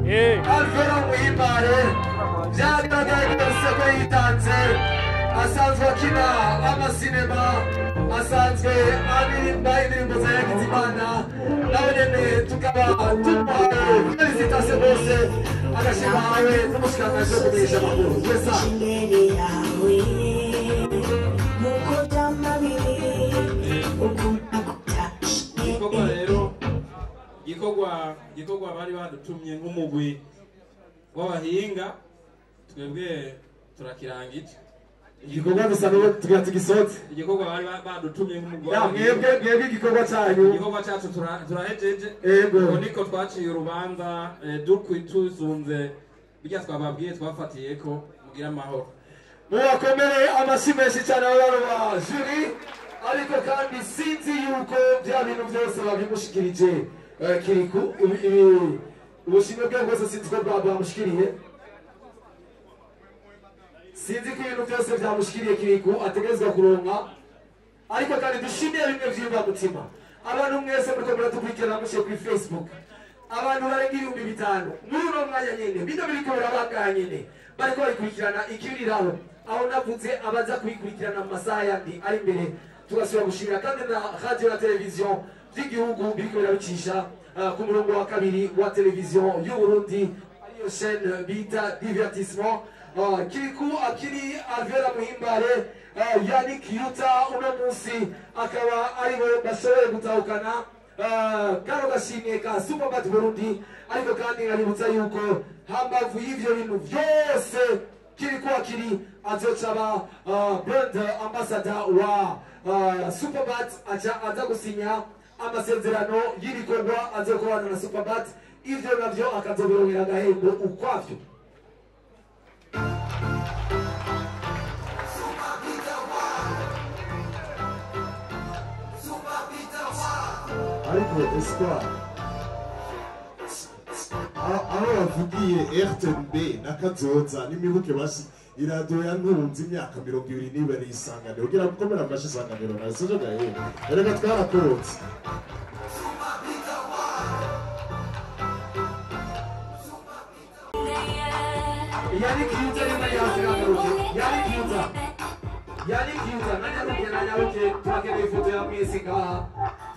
Alvera Muhimbare byagaragaye rwose ko yitanze, asanzwe akina amasinema, asanzwe aririmba indirimbo za Yakizimana, nawe nyene tukaba tumuhaye félicitations rwose, agashima hawe n'umushikiranganji wo kumenyesha amakuru twese. Imbere yawe nkuko byamabiri ukunda kutashe. Igikorwa rero, igikorwa bari badutumye nk'umugwi w'abahinga, twebwe turakirangije. Igikorwa dusa n'ubu tugira tugisoze. Igikorwa bari badutumye nk'umugwi Ya w'abahinga. Mwebwe igikorwa cyanyu. Igikorwa cyacu turahejeje. Ego. Ubu niko twaciye urubanza, tuzunze bijya twababwiye twafatiye ko mugira amahoro. Mubakomere amashyi menshi cyane abantu ba jury, ariko kandi sinzi yuko bya bintu byose babimushikirije. Kiriku ubushimwe bwe bwose sinzi ko bwamushikiriye, sinzi ko ibintu byose byamushikiriye Kiriku ategerezwa kuronka, ariko kandi dushimiye bimwe by'imbamutima abantu mwese muriko muratukurikirana mushiye kuri Facebook, abantu barenga 5000 muri uno mwanya nyene bino biriko birabangaha nyene bariko babikurikirana ikibiriraho, aho navuze abaza kubikurikirana mu masaha yandi ari imbere. Tugasubira gushimira kandi na radio na televiziyo by'igihugu biriko birabicisha ku murongo wa kabiri wa televiziyo y'u Burundi, ariyo chaîne bita divertissement. Kiriku Akiri, Alvera Muhimbare, Yannick Yuta, uno munsi akaba aribo bashoboye gutahukana kano gashimwe ka Superbat Burundi. Ariko kandi nkaributsa yuko hambavu y'ivyo bintu vyose Kiriku Akiri azoca aba brand ambassador wa Superbat, aca aza gusinya amasezerano y'ibikorwa azokorana na Superbat, ivyo navyo akazobironkera agahembo ukwavyo. Ariko Espoir, aho bavugiye RTNB na Kazoza n'imibuke bashi iradiyo ya ntunze imyaka 22 Isanganiro, kugira ngo ukomere amashyi Isanganiro na sivyo gahe, erega twarakorotse. Yannick Yuta nyuma yawe, Yannick Yuta, Yannick Yuta, nanyaruke, nanyaruke, turakeneye ifoto ya mwese ngaha,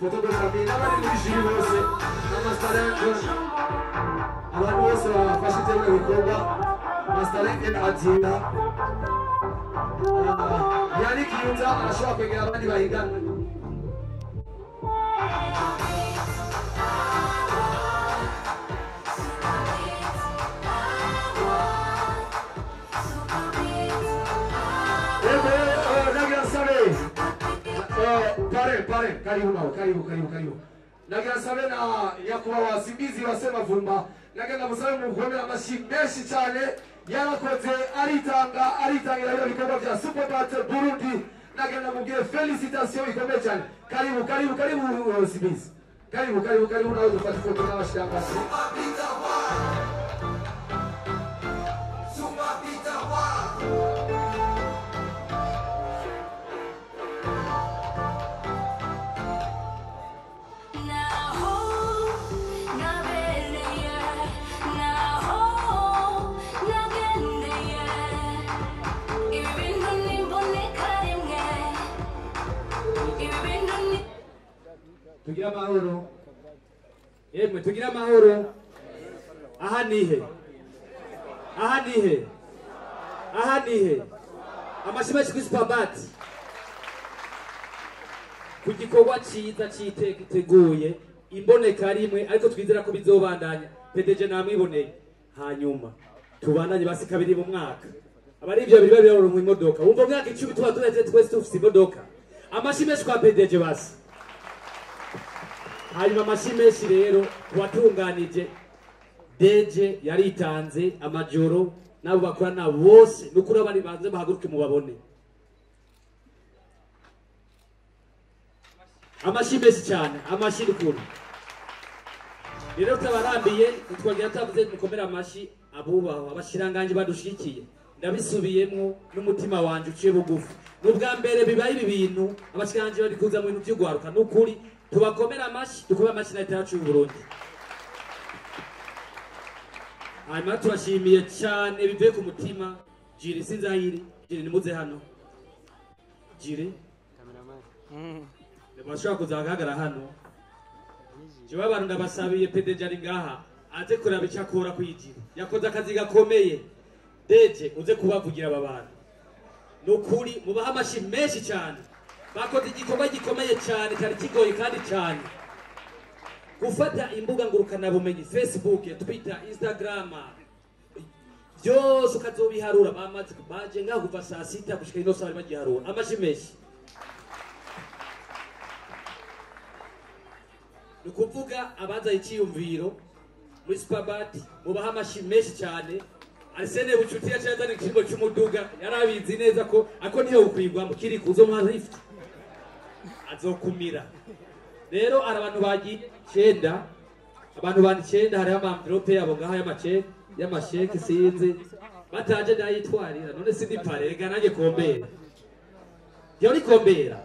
photo de famille n'abari muri jury bose n'amastarenge, abantu bose bafashe ibyo bikorwa. Mastarenge agenda. Yannick Yuta arashobora kwegera abandi bahigana. Ego, nagira nsabe pare pare, karibu nawe, karibu, karibu, karibu. Nagira nsabe na nyakubahwa Simbizi wa Semavumba, nagira musabe mukomere amashyi menshi cyane, yarakoze aritanga, aritangira bino bikorwa bya Superbat Burundi. Nagira namubwire félicitations ikomeye cyane. Karibu, karibu, karibu, Simbizi, karibu, karibu, karibu nawe dufate ifoto n'abashirangazi. Naho nabereye, naho nagendeye, ibintu nimboneka rimwe, ibintu ni Tugira amahoro yemwe, tugira amahoro. Aha nihe, aha nihe, aha nihe. Amashyi menshi kuri Superbat ku gikorwa cyiza cy'iteka iteguye imboneka rimwe, ariko twizera ko bizobandanya. PDG namwiboneye, hanyuma tubandanye basi kabiri mu mwaka, abari ibyo babiri babiri mu imodoka, wumva mu myaka 10 tuba turetse twese dufise imodoka. Amashyi menshi kwa PDG basi. Hanyuma amashyi menshi rero watunganije DJ, yaritanze amajoro n'abo bakorana bose, nukuri abari banze bahaguruke mubabone. Amashyi menshi cyane, amashyi n'ukuntu rero tutabarambiye, ntitwagira tutavuze mukomere amashyi abubahwa abashiranganje badushikiye. Ndabisubiyemwo n'umutima wanje uciye bugufi, ni ubwa mbere bibaye ibi bintu, abashiranganje bari kuza mu bintu by'ugwaruka, n'ukuri tubakomere amashyi, dukome amashyi na leta yacu y'u Burundi. Hanyuma turashimiye cyane bivuye ku mutima Jiri Sinzahiri. Jiri nimuze hano. Jiri bashobora kuza bagahagarara hano. Jewe abantu ndabasabiye PDG ari ngaha aze kuraba icyo akora kwijira. Yakoze akazi gakomeye. Deje uze kubavugira aba bantu. Nukuri mubaha amashi menshi cyane. Bakoze igikorwa gikomeye cyane cyari kigoye kandi cyane. Gufata imbuga ngurukana bumenyi Facebook, Twitter, Instagram byose ukazobiharura bamaze baje ngaho kuva saa 6 gushika ino saa bagiharura amashi menshi. Nukuvuga abaza icyiyumviro muri Superbat mubaha amashi menshi cyane. Arsene Bucuti yacazana ikigo cy'umuduga yarabizi neza ko ako niyo ukwigwamo kiri kuzo mu lift azokumira. Rero ari abantu bagiye 9 abantu bandi 9 hari ama envelope yabo ngaha y'amasheke sinzi bataje ndayitwarira none sindi parega nanjye kombera. Yo ni kombera.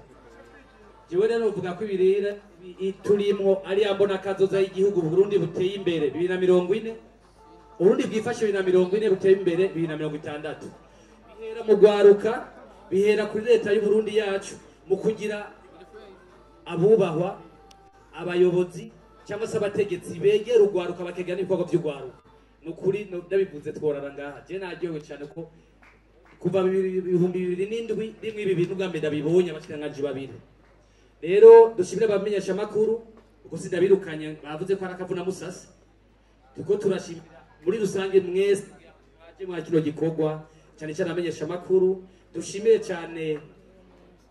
Jewe rero uvuga ko ibirira turimwo ari yambona kazoza y'igihugu Burundi buteye imbere 2040. Urundi bwifashe 2040 buteye imbere 2060. Bihera mu gwaruka, bihera kuri leta y'u Burundi yacu mu kugira abubahwa abayobozi cyangwa se abategetsi begera ugwaruka bakegera n'ibikorwa by'ugwaruka. Nukuri ndabivuze tworara ngaha. Je naryohewe cyane ko kuva 2007 rimwe ibi bintu bwa mbere ndabibonye abashikanganje babiri. Rero dushimire abamenyesha makuru uko sindabirukanye bavuze ko arakavuna musasa. Tuko turashimira muri rusange mwese mwaje mwa kino gikorwa cyane cyane abamenyesha makuru. Dushimire cyane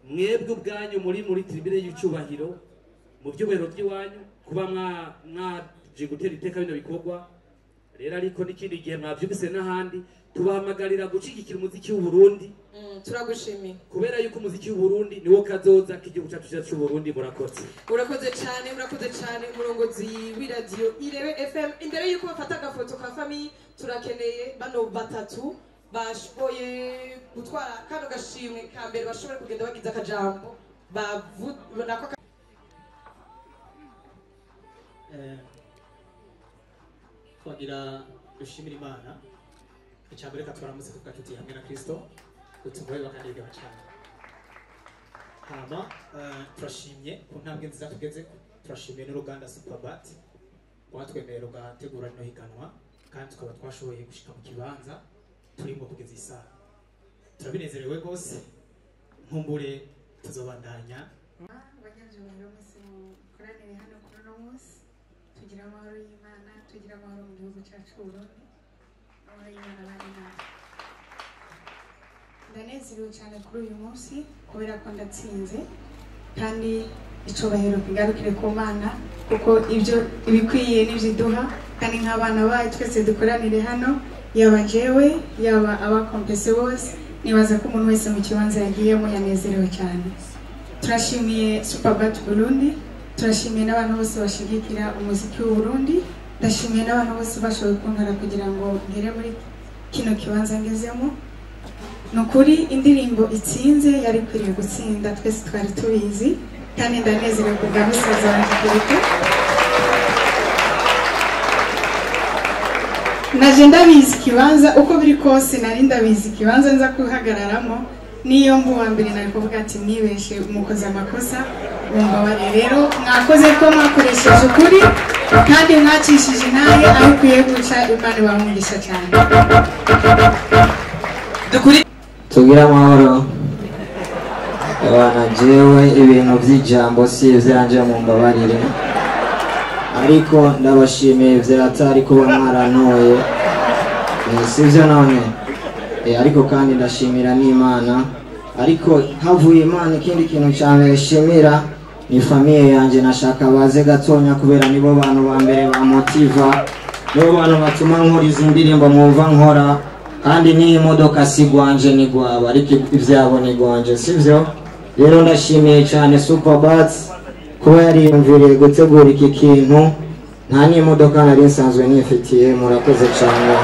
mwebwe ubwanyu muri tribune y'icubahiro mu byubahiro by'iwanyu kuba mwaje gutera iteka bino bikorwa. Rero ariko n'ikindi gihe mwavyumvise n'ahandi tubahamagarira gushigikira umuziki w'u Burundi. Turagushimiye kubera yuko umuziki w'u Burundi niwo kazoza k'igihugu cyacu cy'u Burundi. Murakoze. Urakoze cyane, urakoze cyane umurongozi w'iradio Irebe FM. Imbere yuko bafata agafoto ka famille turakeneye bano batatu bashoboye gutwara kano gashimwe ka mbere bashobora kugenda bagize akajambo nako. Twagira dushimira Imana icambere katwaramutse kuvuga tuti hamwe na Kristo utumwe bakanirwa cyane. Hama turashimye ku ntambwe nziza tugeze, turashimiye n'uruganda Superbat rwatwemerera rugategura no higanwa kandi tukaba twashoboye gushika mu kibanza turimo kugeza isaha. Turabinezerewe rwose, nkumbure tuzobandanya. Abanyabyubahiro mwese mukoranire hano kuri uno munsi, tugira amahoro y'Imana, tugira amahoro mu gihugu cyacu Burundi, amahoro y'Imana abane natwe. Ndanezerewe cyane kuri uyu munsi kubera ko ndatsinze kandi icubahiro kigarukire ku Mana kuko ibyo ibikwiye n'ibyo iduha, kandi nk'abana bayo twese dukoranire hano, yaba jewe yaba abakompese bose, nibaza ko umuntu wese mu kibanza yagiyemo yanezerewe cyane. Turashimiye Superbat Burundi, turashimiye n'abantu bose bashigikira umuziki w'u Burundi, ndashimiye n'abantu bose bashoboye kuntara kugira ngo ngere muri kino kibanza ngezemo. Nukuri indirimbo itsinze yari ikwiriye gutsinda, twese twari tubizi, kandi ndanezerewe kubwa musaza wanjye Kiriko. Naje ndabizi ikibanza uko biri kose, nari ndabizi ikibanza nza kuhagararamo, niyo mbu wa mbere nari kuvuga ati mwibeshe mukoze amakosa mumbabarire. Rero mwakoze ko mwakoresheje ukuri kandi mwacishije intahe aho ikwiye guca. Imana ibahe cyane. Tugira amahoro abana. Jewe ibintu by'ijambo si ivyanje mumbabarire, ariko ndabashimiye vyaratari kuba mwarantoye, sivyo none? Ariko kandi ndashimira n'Imana. Ariko havuye Imana ikindi kintu cyane nshimira ni famiye yanje. Nashaka baze gatonya kubera nibo bantu ba mbere bamotiva, nibo bantu batuma nkora izi ndirimbo mwumva nkora, kandi n'iyi modoka si gwanje ni gwabo, ariko ivyabo ni gwanje, sivyo? Rero ndashimiye cyane Superbat kuba yariyumviriye gutegura iki kintu. Nta n'imodoka nari nsanzwe nifitiye. Murakoze cyane.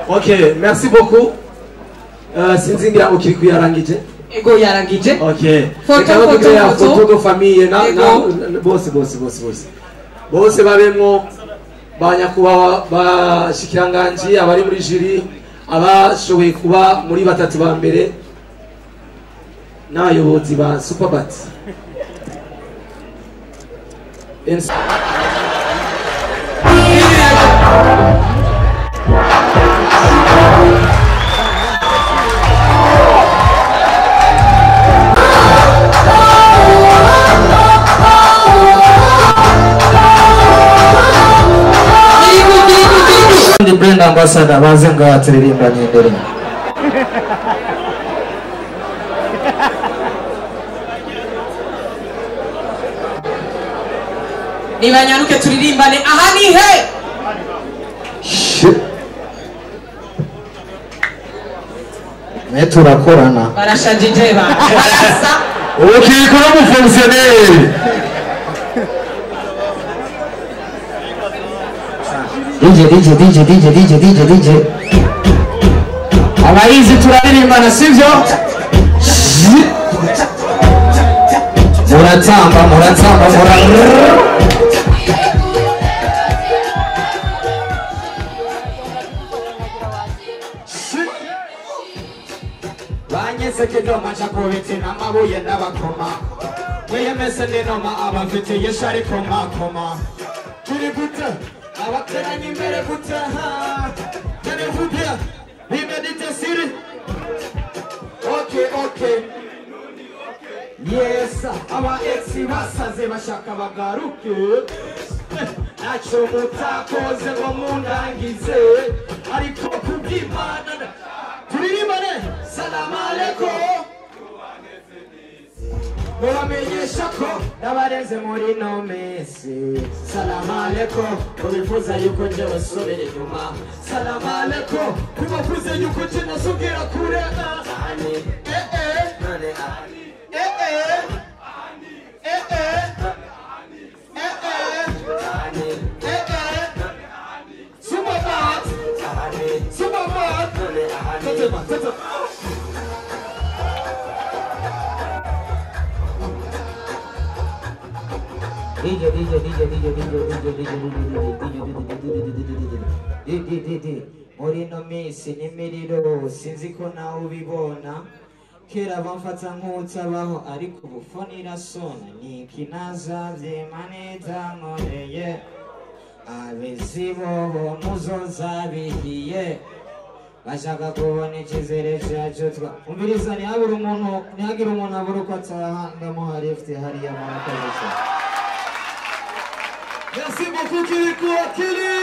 Ok, merci beaucoup. Sinzi ngira ngo Kirikou yarangije. Ego yarangije. Ok. Foto, foto, foto. Foto de famille na bose bose bose bose. Bose babemwo ba nyakubahwa bashikiranganji abari muri jiri abashoboye kuba muri batatu ba mbere n'abayobozi ba Superbat. Ndi brand ambassador baze ngaha turirimbanye imbere. Nibanyaruke turirimbane aha ni he? Mwe turakorana. Barashajije ba. Barasa. Ukiko no mufonctionnaire. DJ DJ DJ DJ DJ DJ DJ. Abayizi turaririmbana sivyo? Muratamba muratamba mura. Banyese kidoma chakubiti n'amabuye n'abakoma. Mwiyemese n'inoma abafite yeshari koma koma. Turi gute abateranye imbere gute ha. Tenez-vous bien. Bimedite siri. Okay okay. Yes, aba ex basaze bashaka bagaruke. Ntacyo mutakoze ngo mundangize ariko kubw'Imana turirimbane. Salamu alaikum. Mubamenyesha ko ndabarenze muri no mesi. Salamu alaikum. Mubifuza yuko nje basubira inyuma. Salamu alaikum. Kubafuze yuko nje nasubira kure. Eh eh. Eh eh. Eh eh. Eh eh. Eh eh. Superbat. Superbat. Tetema, tetema. DJ DJ DJ DJ DJ DJ DJ DJ DJ DJ DJ muri no minsi n'imiriro sinzi ko nawe ubibona kera bamfata nk'utabaho ariko ubu fone irasona nikinaza maneza nkoreye abezi bobo muzoza bihiye bashaka kubona icyizere cyacu twa umviriza ntihabure umuntu ntihagire umuntu abura uko ataha ndamuha lift hariya murakoze. Merci beaucoup Kirikou Akili.